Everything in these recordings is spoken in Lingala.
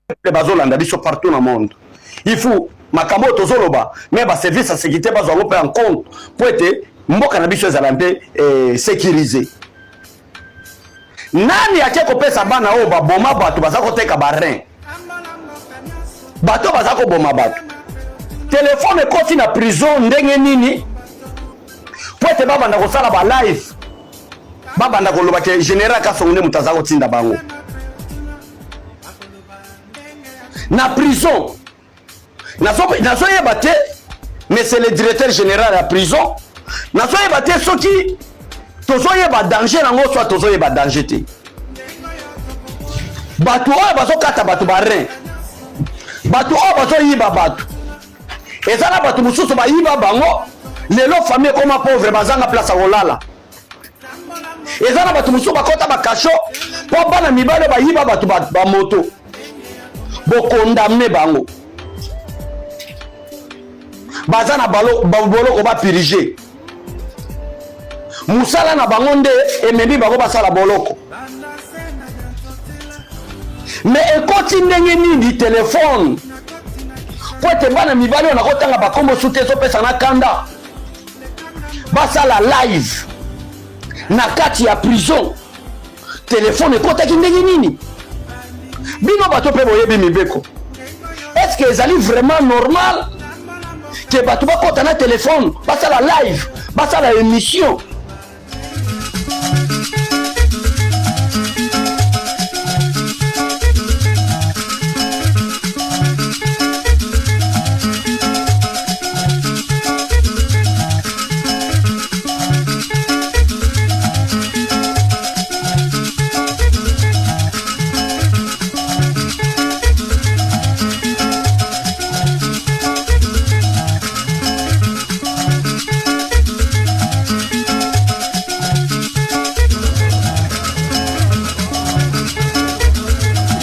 Bazolanda biso partout na monde. Il faut makambo oyo tozoloba, me baservice ya sécurité bazwa yango mpe en compte mpo ete mboka na biso ezala mpe sécurisé. Nani ake kopesa bana oyo baboma bato, baza koteka barein, bato baza koboma bato, telefone ekoti na prison ndenge nini po ete babanda kosala balive, babanda koloba ke général Kasongo nde moto aza kotinda bango na prison? Nazoyeba te, mais c'est le directeur général ya prison. Nazoyeba te soki tozoyeba danger yango, soit tozoyeba danger te. Bato oyo bazokata bato barein, bato oyo bazoyiba bato, eza na bato mosusu bayiba bango, lelo famille ekoma pauvre, bazanga place ya kolala. Eza na bato mosusu bakɔta bakasho mpo bana mibale bayiba bato bamoto, bokondamne bango, baza na boloko, bapirige mosala na bango nde ememi bango basala boloko. Me ekoti ndenge nini telefone po ete bana mibali oyo nakotanga bakombo su te, ezopesa na kanda, basala live na kati ya prison? Telefone ekotaki ndenge nini? Bino bato mpe boyebi mibeko, est ce que ezali vraiment normal ke bato bakɔta na telefone, basala live, basala émission?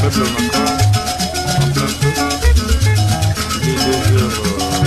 Meuble Macron en plein feu. Il est 2h, 2h58.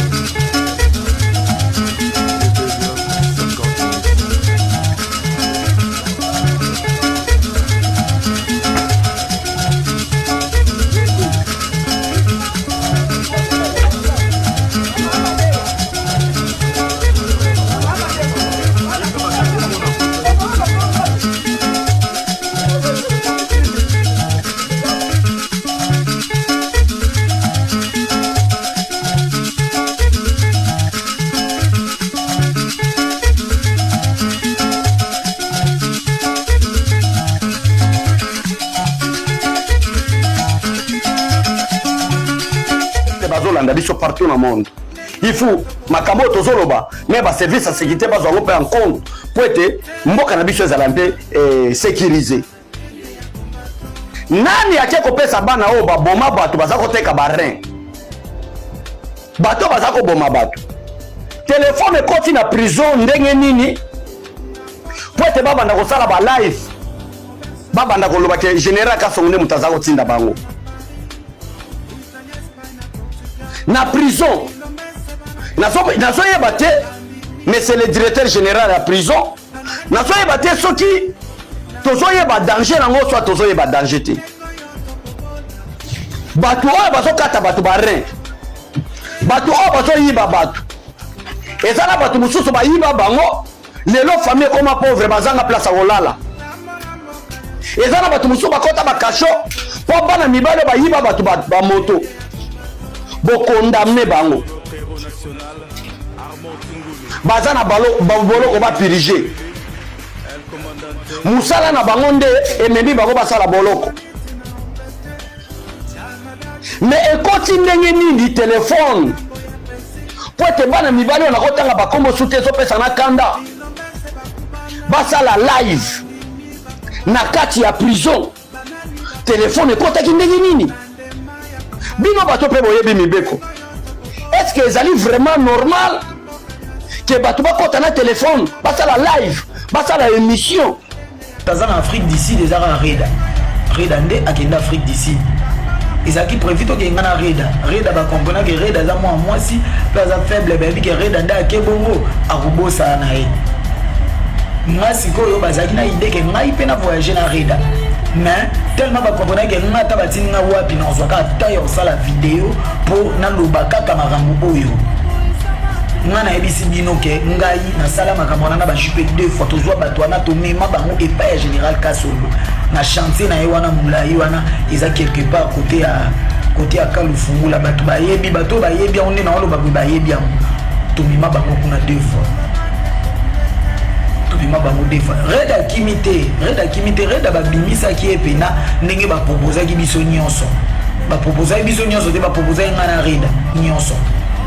Bazolanda biso partout na monde. Il faut makambo oyo tozoloba, me baservice ya sécurité bazwa yango mpe en compte mpo ete mboka na biso ezala mpe sécurisé. Nani ake kopesa bana oyo baboma bato, baza koteka barein, bato baza koboma bato, telefone ekoti na prison ndenge nini po ete babanda kosala balive, babanda koloba ke général Kasongo nde moto aza kotinda bango na prison? Nazoyeba te, mais c'est le directeur général ya prison. Nazoyeba te soki tozoyeba danger yango, soit tozoyeba danger te. Bato oyo bazokata bato barein, bato oyo bazoyiba bato, eza na bato mosusu bayiba bango, lelo famille ekoma pauvre, bazanga place ya kolala. Eza na bato mosusu bakɔta bakasho mpo bana mibale bayiba bato bamoto, bokondamne bango, baza na boloko, bapirige mosala na bango nde ememi bango basala boloko. Me ekoti ndenge nini telefone po ete bana mibali oyo nakotanga bakombo su te, ezopesa na kanda, basala live na kati ya prison? Telefone ekotaki ndenge nini? Bino bato mpe boyebi mibeko, est ce que ezali vraiment normal ke bato bakɔta na telefone, basala live, basala émission? Aza na Afrique du Sud, eza kaka Reda. Reda nde akende Afrique du Sud. Ezalaki prévu tokende na Reda. Reda, bakomprenake Reda aza mwana mwasi mpe aza faible, bayebi ke Reda nde ake bongo, akobosana na ye. Nga sikoyo bazalaki na idée ke ngai mpe na voyage na Reda. Mais tellement bacomprenaki nga, ata batindi nga wapi, nazwaka ata ya kosala video mpo naloba kaka makambo oyo nga nayebisi bino ke ngai nasala makambo wana na bajupe. Deux fois tozwa bato wana, tomema bango epai ya général Kasongo na chantier na ye wana molai wana, eza quelque part côté ya Kalufungula. Bato bayebi, bato bayebi yango nde naoloba boye, bayebi yango. Tomema bango kuna deux fois, tomema bango deux fois. Red akimi te, Red akimi te. Red babimisaki ye pena ndenge baproposaki biso nyonso, baproposaki biso nyonso te, baproposaki ngai na Reda nyonso,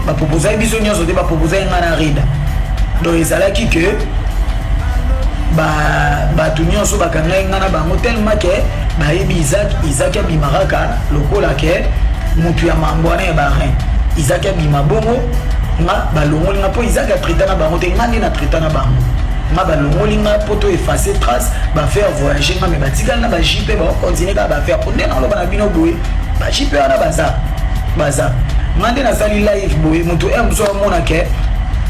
baproposaki biso nyonso te, baproposaki ngai na Reda. Donc ezalaki ke bato nyonso bakangaki ngai na bango, tellement ke bayebi Isaac. Isaac abima kaka lokola ke motu ya mambo wana ya barin. Isaac abima bongo, nga balongoli nga mpo Isaac atraita na bango te, nga nde na traita na bango. Nga balongoli nga mpo to effacer trace, bafaire voyager nga, me batikali na bajipe, bakocontinue kaka bafaire. Mpo nde naloba na bino boye, bajipe wana baza nga nde nasali live boye, moto r mosu amona ke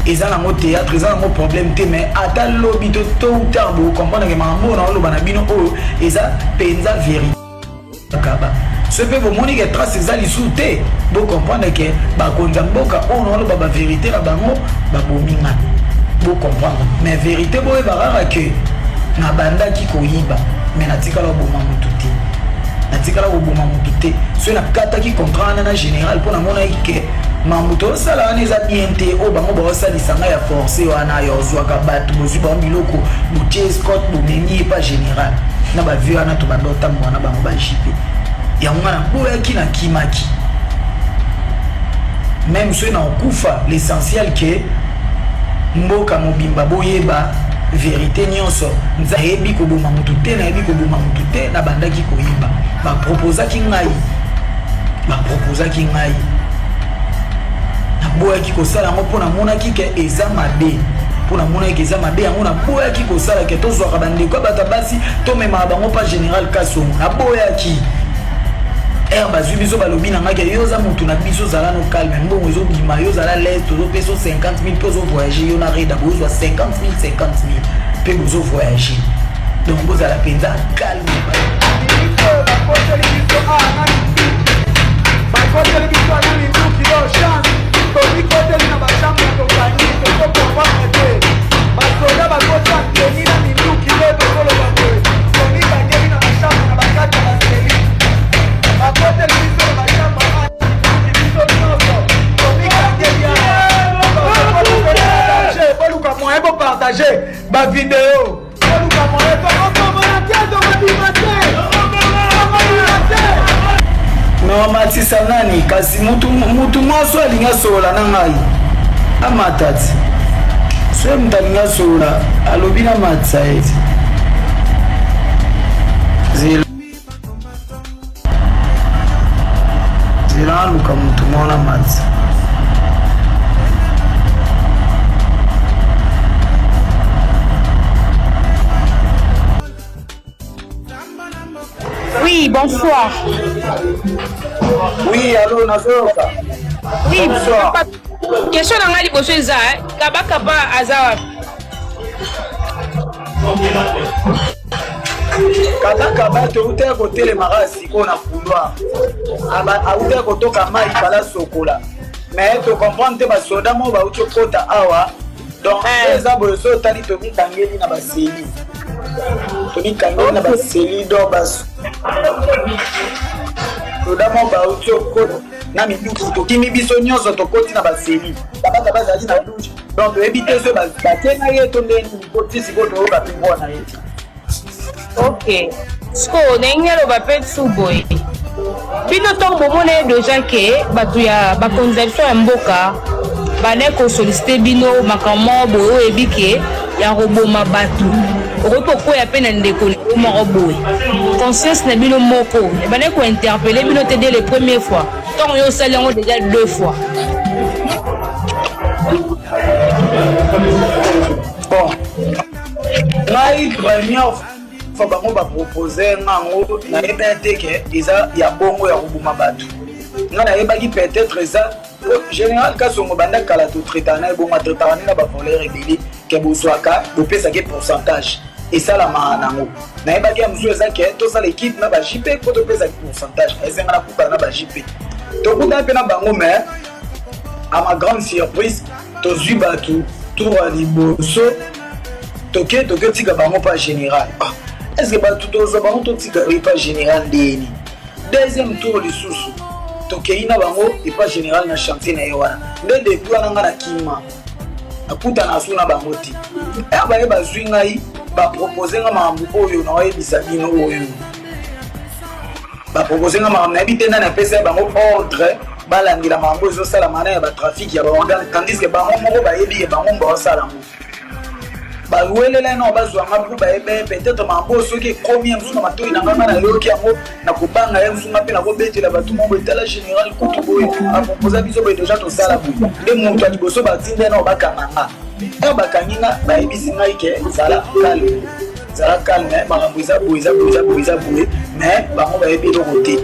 eza nango théâtre, eza nango problème te. Mais ata lobi to tôt ou tard, bocomprendre ke makambo oyo naoloba na bino oyo eza mpenza vérité. Kaba so mpe bomoni ke trace eza lisusu te, bocomprendre ke bakonzi ya mboka oyo naoloba bavérité na bango babomi nga, bocomprendre. Mais vérité, boyeba kaka ke nabandaki koyiba, mais natikala koboma motu te, natikala koboma motu te. Soki nakataki contrat wana na général, mpo namonaki ke mambo tozosala wana eza bien te, oyo bango baosalisa ngai ya force wana ya ozwaka bato, bozwi bango biloko, botie escorte, bomemi epa général na bavie wana, tobanda otambola na bango bajipe yango. Nga naboyaki, nakimaki, même soki na okufa, l'essentiel ke mboka mobimba boyeba vérité nyonso. Nayebi koboma motu te, nayebi koboma motu te. Nabandaki koyiba, baproposaki ngai, baproposaki ngai, naboyaki kosala yango mpo namonaki ke eza mabe, mpo namonaki ke eza mabe. Yango naboyaki kosala ke tozwaka bandeko ya bato ya basi, tomemaka bango mpa général Kasongo. Naboyaki. Ere bazwi biso, balobi na ngai ke yo oza motu na biso, ozala no calme, mbongo ezobima, yo ozala lese, tozopesa 50 000 mpe ozovoyage. Yo na Reda bozwa 50 000, 50 000 mpe bozovoyage, donc bozala mpenza calme. Bakoteli biso awa na minduki, bakoteli biso na minduki do chance, tomikoteli na bachambre, tokangi, tozocomprendre te. Basoda bakoti ateni na minduki do, tozoloba boye, tomikangeli na bachambre na bakati ya baseli. Bakoteli biso na bachambre minduki, biso nyonso tomikangeli awa. Boluka moyen bopartage bavideo, boluka moyen. Tokokomona te, tokobima te, tokobima te. Namatisa nani kasi? Mutu mwasi alingi asolola na ngai, amata ti. Soki moto alingi asolola, alobi namatisa ye ti. Zela, zela, aluka motu mwana matisa. Oui, bonsoir. Oui, allo, nazoyoka. Oui, Bonsoir. Papa, question na ngai liboso eza Kabakaba aza wapi? Kabakaba, toutaki kotelemaka sikoyo na couloir, autaki kotoka mai pala sokola, mais tocomprendre te, basoda moko bauti okota awa. Donc eza boye, so otali, tomikangeli na baseli, tomikangeli na baseli. Donc basoda moko bauti okota na minduki, tokimi biso nyonso, tokoti na baseli. Kabaka bazalaki na douche, donc toyebi te so batie na ye to ndenge nini, po ti sikoyo toyoka mpe mwana ye te. Ok, sikoyo ndenge aloba mpe su boye, bino ntango bomona ye deja ke bato ya bakonzi ya biso ya mboka bandaki kosollicite bino makambo moko boye, oyebi ke ya koboma bato, okoki kokwea mpe na ndeko na yo moko boye, conscience na bino moko ebandaki kointerpeller bino te dès les première fois, ntango yo osali yango déjà deux fois? Bon, ngai première fois bango bapropose nga yango, nayebaki te ke eza ya bongo ya koboma bato. Nga nayebaki peut-être eza général Kasongo, banda kala totraitaka na ye bongo, atraitaka nde na bavoleur ebele ke bozwaka, bopesaki pourcentage. Esalamaka nango. Nayebaki ya mosusu eza ke tosala equipe na ba JP mpo topesa pourcentage. Esenga nakutana na ba JP. Tokutana mpe na bango mais à ma grande surprise tozwi bato tour ya liboso toke toke tika bango pa général. Ah, est-ce que bato tozwa bango totika epa général ndeni? Deuxième tour lisusu tokei na bango epa général na chantier na ye wana nde depuis wana nga na kima nakutana su na bango te. Ere baye bazwi ngai bapropose nga makambo oyo naoyebisa bino oyo bapropose nga makambo nayebi te nani apesa ya bango ordre balandela makambo ezosalama na ya batrafic ya baorgane tandis que bango moko bayebi ye bango baosala yango bawelela ye nao bazwa nga mpo bayebe peut-être makambo oyo soki ekomi ya mosusu na matoi na nga nga nayoki yango nakobanga ye mosusu nga mpe nakobetela bato moko etala général kutu boye aproposa biso boye deja tosala boye nde moto ya liboso batinda ye nao bakanga nga ere bakangi nga bayebisi ngai ke zala calme zala calme makambo eza boye eza boye eza boye eza boye mais bango bayebi eloko te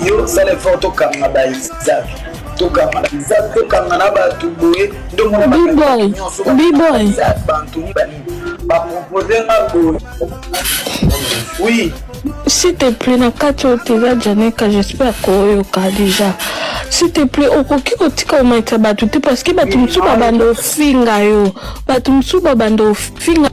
yo sala effort tokanga ba Isaac tokanga ba Isaac tokanga na bato boye nde omona nyonso bantoni banini bapropose nga boye oui. S'il te plaît, na kati oyo teza Janeka, j'espère koyoka déjà. S'il te plaît, okoki kotika omaitisa bato te parce que bato mosusu babanda ofinga yo. Bato mosusu babanda ofinga.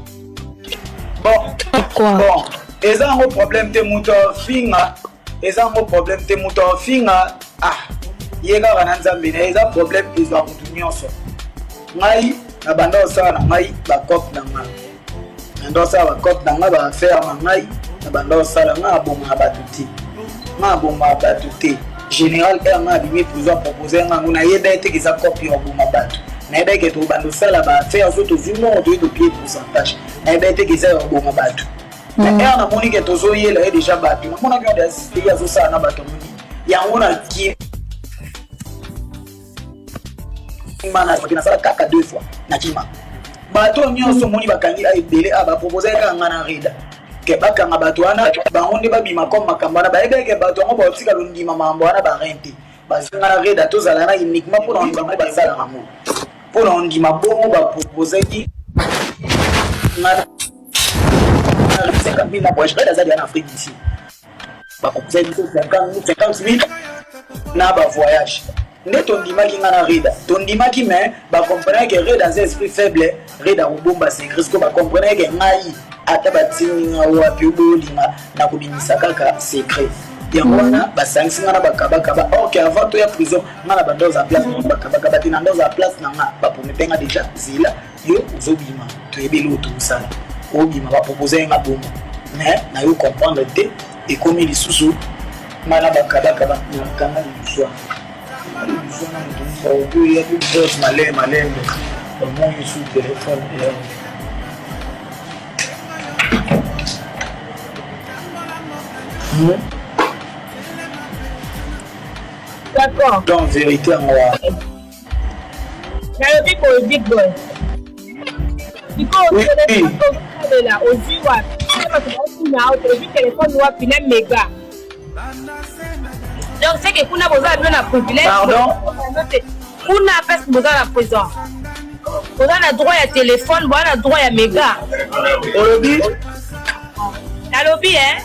Bon, quoi? Bon, eza yango problème te moto afinga, eza yango problème te moto afinga, ah, ye kaka na Nzambe na ye, eza problème ezwa moto nyonso. Ngai na banda kosala na ngai bacope na ngai, na banda kosala bacope na ngai, baaffaire na ngai, na banda kosala ngai abomaka bato te, ngai abomaka bato te. Général R ngai abimi prison apropose ngai yango, nayeba ye te eza cope ya koboma bato, nayeba ye ke tobanda kosala baaffaire so tozwi mbongo toye topie pourcentage, nayeba ye te ke eza ya koboma bato. Mais R namoni ke tozoyela ye déjà bato, namonaki ye azosala na bato amoni yango na kima nasala kaka deux fois na kima bato nyonso omoni bakangi ebele a bapropose kaka nga na reda ke bakanga bato wana bango nde babima comme makambo wana bayebi ke bato yango baotika londima makambo wana barin te bazwi nga na reda tozala na uniquement mpona ondima basala yango mpona ondima bongo baproposaki nga 50 000 na voyage reda azali na Afrique d'ici baproposaki biso 50 000 na bavoyage nde tondimaki nga na reda tondimaki mais bacomprenaki ke reda aza esprit faible, reda akobomba secret siko bacomprenaki ke ngai ata batindi nga wapi obolinga nakobimisa kaka secret yango wana basangisi nga na bakabakaba. Or ke avant toya prison nga na banda oza place na bakabakaba te, na nda oza place na nga bapromete nga déjà zela yo ozobima toyebi eloko tokosala obima bapropose nga bongo mais nayo comprendre te ekomi lisusu nga na bakabakaba nakanga libusu wana libusu wana moto mosu oya mpe malembe malembe bamoni su telefone. D'accord. Donc vérité yango wana. Nalobi boye big boy. Sikoyo telefone ozosalela ozwi wapi? Bato baotuna ozwi telefone wapi na mega? Donc c'est que kuna boza bino na privilège. Pardon? Kuna place boza na prison. Boza na droit ya téléphone, boza na droit ya mega. Olobi? Nalobi hein.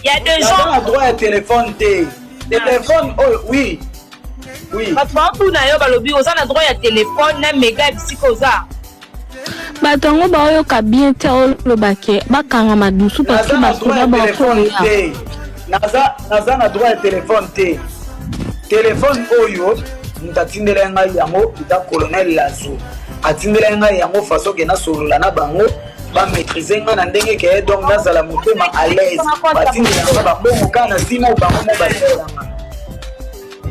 Il y a des gens. Naza na droit ya téléphone te. Téléphone oyo oui. Oui. Bato baotuna yo balobi oza na droit ya téléphone na mega bisika oza. Bato yango baoyoka bien te, oloba ke bakanga madusu parce que Naza na droit basoda ya téléphone bakoya. te. Naza na droit ya téléphone te. Téléphone oyo moto atindela ngai yango eza colonel Lazo. Atindela ngai yango façon ke nasolola na bango bamaîtrise ngai na ndenge ke donc nazala motema à l'aise. Batindela nga bambongo kaka na nsima bango mo basalela nga.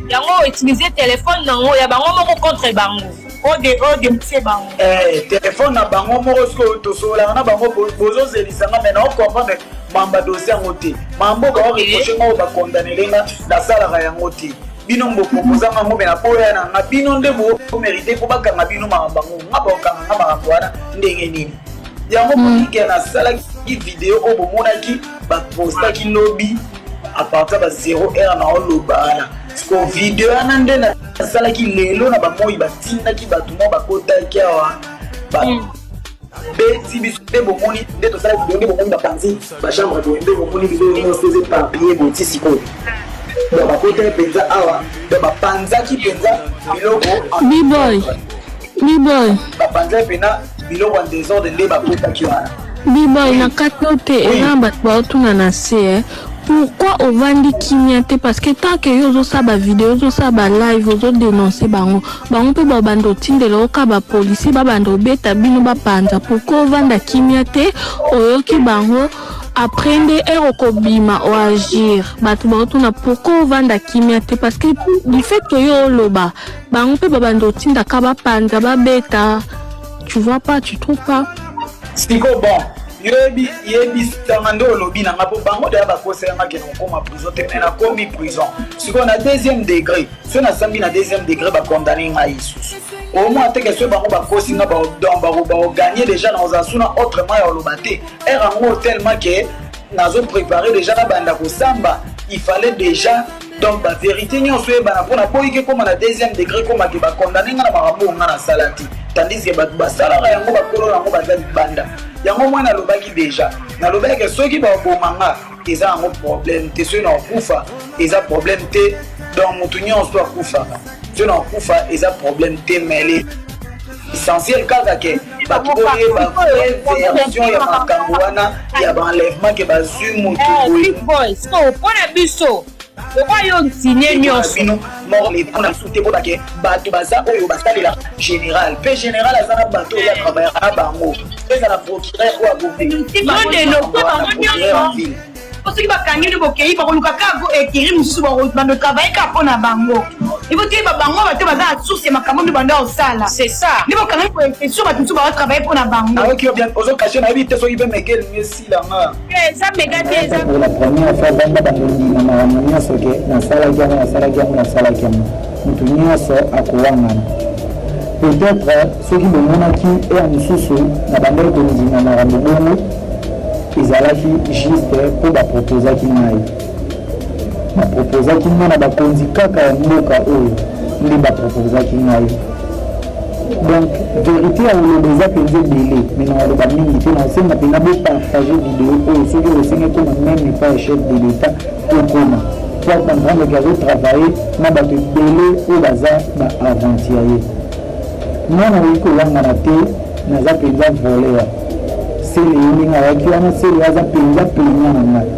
Yango utiliser téléphone nango ya bango moko contre bango. Ode ode mse bango. Eh, téléphone na bango moko sikoyo tosololaka na bango bozozelisa nga mais naocomprendre mamba dossier yango te. Mambo baoreproche nga oyo bakondanele nga nasalaka yango te. Bino boproposa nga ngo me naboya na nga bino nde bomérite mpo bakanga bino makambo yango nga bakokanga nga makambo wana ndenge nini yango monike nasalaki video oyo bomonaki bapostaki lobi à partir ba 0 heure na oloba wana siko video wana nde nasalaki lelo na bamoi batindaki bato moko bakotaki awa. Babeti biso nde bomoni nde tosala video, nde bomoni bapanzi bachambre boye, nde bomoni biloko nyonso eza éparpillé boye ti sikoyo. Donc bakotaki mpenza awa, donc bapanzaki mpenza biloko. Biboy, biboy. Bapanzaki mpena biloko ya désordre nde bakotaki wana. Biboy, na kati yo te, eza bato baotuna na se eh. Pourquoi ovandi kimia te? Parce que tant que yo ozosala bavideo, ozosala balive, ozodénonce bango, bango mpe babanda otindela oka bapolisier, babanda obeta bino, bapanza. Pourquoi ovanda kimia te? Oyoki bango, après nde ere okobima oagir. Bato baotuna pourquoi ovanda kimia te, parce que du fait que yo oloba, bango mpe babanda otindaka bapanza, babeta. Tu vois pas? Tu trouves pas? Siko bon, yoyebi, yebisanga nde olobi na nga, mpo bango deya bakoselanga ke nakokoma prison te, me nakomi prison sikoyo na deuxième degré. So nasambi na deuxième degré, bakondane ngai lisusu. Omona teke soki bango bakosi nga, donc baoganye déjà, nakozala suna autrement ya koloba te. Ere yango tellement ke nazoprépare déjà, nabanda kosamba, il fallait déjà donc bavérité nyonso oyebana, mpo naboyiki ekóma na deuxième degré, ekómake bakondane nga na makambo oyo nga nasala te, tandis ke bato basalaka yango, bakolo yango baza libanda. Yango mwana alobaki déjà, nalobaki soki baboma nga, eza yango problème te. Soki nakokufa, eza problème te. Donc motu nyonso akufaka. Soki nakokufa, eza problème te, mais essentiel kaka ke bato boyeba vraie version ya makambo wana ya baenlèvement, ke bazwi motu boye. Mpona biso lokola yo ntine nyonso. Bino mort mpona biso te, mpona ke bato baza oyo basalela général, mpe général aza na bato oyo atravaillaka na bango, ezala procureur oyo Abomi nyonso. Soki bakangi no, bokei, bakoluka kaka ekiri mosusu, bando travaille kaka mpo na bango. Il faut toyeba bango, bato baza na source ya makambo nde bando osala. C'est ça. Nde bokangi boye, sur bato mosusu baotravaille mpo na bango. Nayoki yo bien, ozocacher, nayebi te soki mpe mege elingi esilanga. Eza mega te, eza. Pour la première fois vanda bandondima makambo nyonso ke nasalaki yango, nasalaki yango, nasalaki yango, motu nyonso akowangana. Peut-être soki bomonaki eya mosusu na bandaki kondima makambo bongo, ezalaki juste mpo baproposaki ngai, baproposaki ngai na bakonzi kaka ya mboka oyo nde baproposaki ngai. Donc vérité ya koloba eza mpenza ebele, me na koloba mingi te. Nakosenga mpenza bopartage video oyo. Soki okosenga ekoma même epai ya chef de l'État, ekoma po comprendre ke azotravaille na bato ebele oyo baza baaventurier. Nga nakoki kowangana te, naza mpenza voleur. Sele ye ndenge ayaki wana, Sele aza mpenza plaignant na ngai.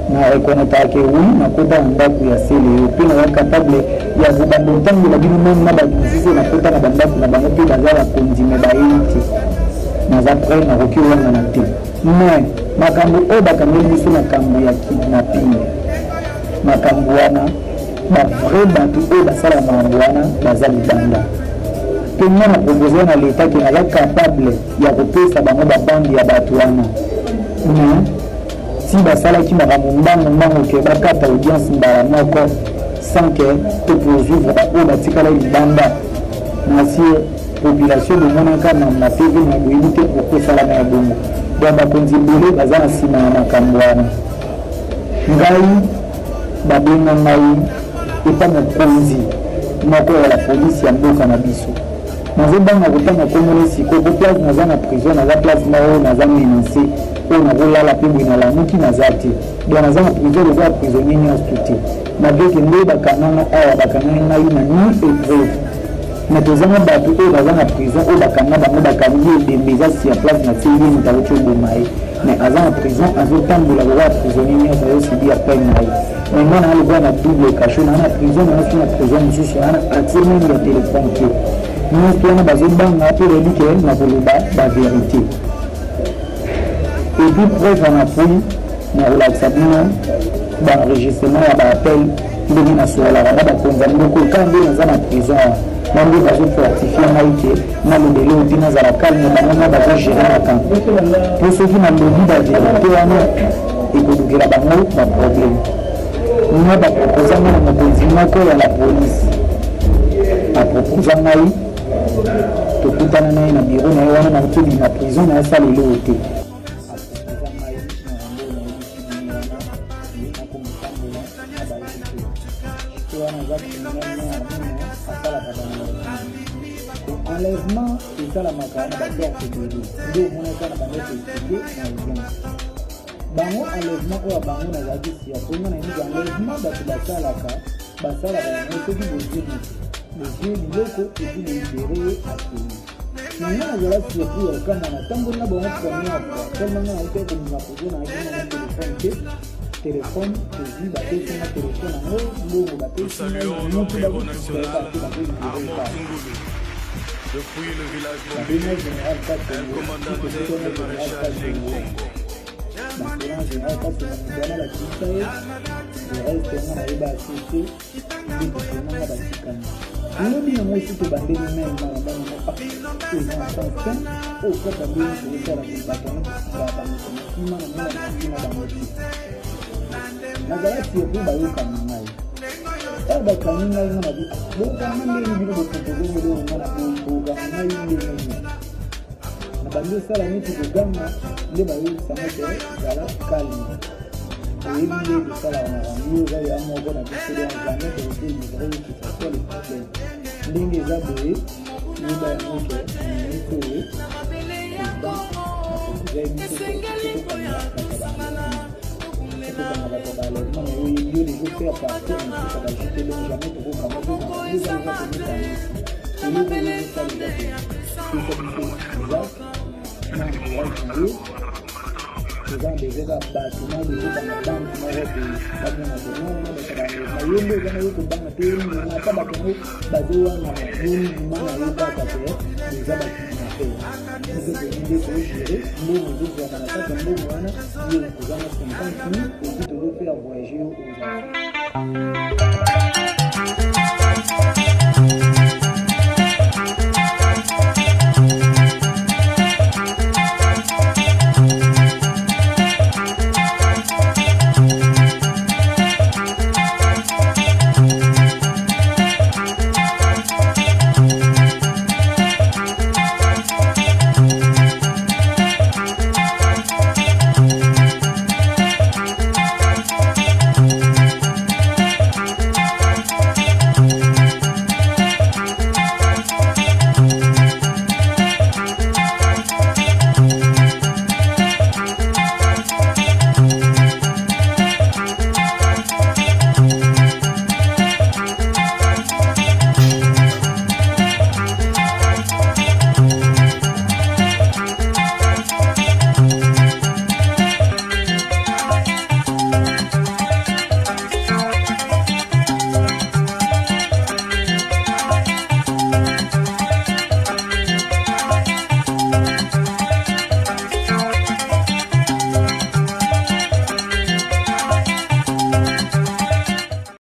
Na reconnaîtraka ke oui, nakota na ndako ya Sele yo, mpe naza capable ya kobanda otangola bino même na bato mosusu oyo nakota na bandako na bango mpe baza bakonzi, me bayebi te. Naza prêt, nakoki owangana te. Mais makambo oyo bakangeli biso, makambo ya kidnapping, makambo wana, bavrai bato oyo basala makambo wana baza libanda. Mpe nga na propose na leta ke naza capable ya kopesa bango babandi ya bato wana, mais si basalaki makambo mbango mbango ke bakata audience mbala moko sans ke topoursuivre baoyo batikala libanda. Na sie population bomonaka na TV na boyebi te pourquoi esalama ya bongo. Donc bakonzi ebele baza na nsima ya makambo wana. Ngai babenga ngai epa mokonzi moko ya la polisi ya mboka na biso. Nazobanga kotanga komona sikoyo po place naza na prison, naza place moko naza menacé, oyo nakolala mpe boye nalamuki naza te. Donc naza na prison lokola prisonnier nyonso tu te, malgré ke nde bakanganga awa, bakangaki ngai na ni épreuve. Mais toza na bato oyo baza na prison oyo bakanga bango, bakangi ebembe eza sur place na tie, ye moto awuti oboma ye, mais aza na prison, azotambola lokola prisonnier nyonso, azosubir peine na ye. Mais nga naa lokola na double cachot, naa na prison, naa so na prison mosusu, naa na accès même ya téléphone te. Nyonso wana bazobanga mpo bayebi ke nakoloba bavérité. Et puis preuve en appui, nakolakisa bino baenregistrement ya baappel ndenge nasololaka na bakonzi ya mboka. Kaka nde naza na prison wana na nde bazofortifie ngai ke nalobele oyo te, nazala calme, bango na bazogere makambo, mpo soki nalobi bavérité wana, ekolukela bango baproblème. Nga baproposa ngai na mokonzi moko ya la police, aproposa ngai tokutana na ye na bureau na ye wana. Nauti obima prison, na asala eloko te. Aproposa ngai na yango, nayebisi bino wana nakomotambola na bajuge wana aza criminel non armé, asalaka bango. Enlèvement esalamaka na basorte ebele, nde omonaka na banda koexplike na audience bango. Enlèvement oyo ya bango, nazalaki surpris. Nga nayebi enlèvement bato basalaka, basalaka yango soki bozwi moto, bozwi biloko, epuis bolibere ye, akei. Na nga nazala surpris ya kama natamboli na bango première fois, tellement nga nauti kobima pozo, nayaki na telefone te. Telefone tozwi, bapesi nga telefone yango, mbongo bapesi ngai, motu bakotika te, bakolibere kaka. Babenga général Kasongo, tokutana général Kasongo, basona général Kasongo, moto wana bakisa ye. Le reste nga nayeba asese nde tosonanga batikani. Lobi yango esi tobandeli meme na bango, eza na sens te. Oyo kaka ndenge tokosala bato yango, totikaka bango kima na mona kima bango te. Nazala surpris, bayokanga ngai. Oyo bakangi ngai, nga nabi bokanga ndenge bino bopropose eloko, nga na bokanga ngai ndenge nini? Na bandi osala neti koganga, nde bayebisanga te: zala calme, oyebi nde tosalaka makambo, yo oza ya moko na biso, donc jamais tokoki livre yo, que ça soit le problème. Ndenge eza boye, yeba yango ke minute oyo président aproposa ye biso tokokanga tokokanga bato ya baenlèvement na yo, yo deja faire partie na mosusu ya bajute, donc jamais tokokanga tokanga. Eza eza komikangisi eloko oyo ezosala, eza te pesa biso Isaac na entourage na ye. Toza na besoin kaka bato na bezokanga banke moko boye, bamona ke non, na bato baenlèvement, yo nde oza na yo, kobanga te, yo ndima. Ata bato yango bazowangana, yo ndima na yo kaka te boza bakidnappeur. Biso toyebi nde togere mbongo ezozwaka na kati ya mbongo wana, yo oza na 50 000, epuis tozofaire voyage yo ozala.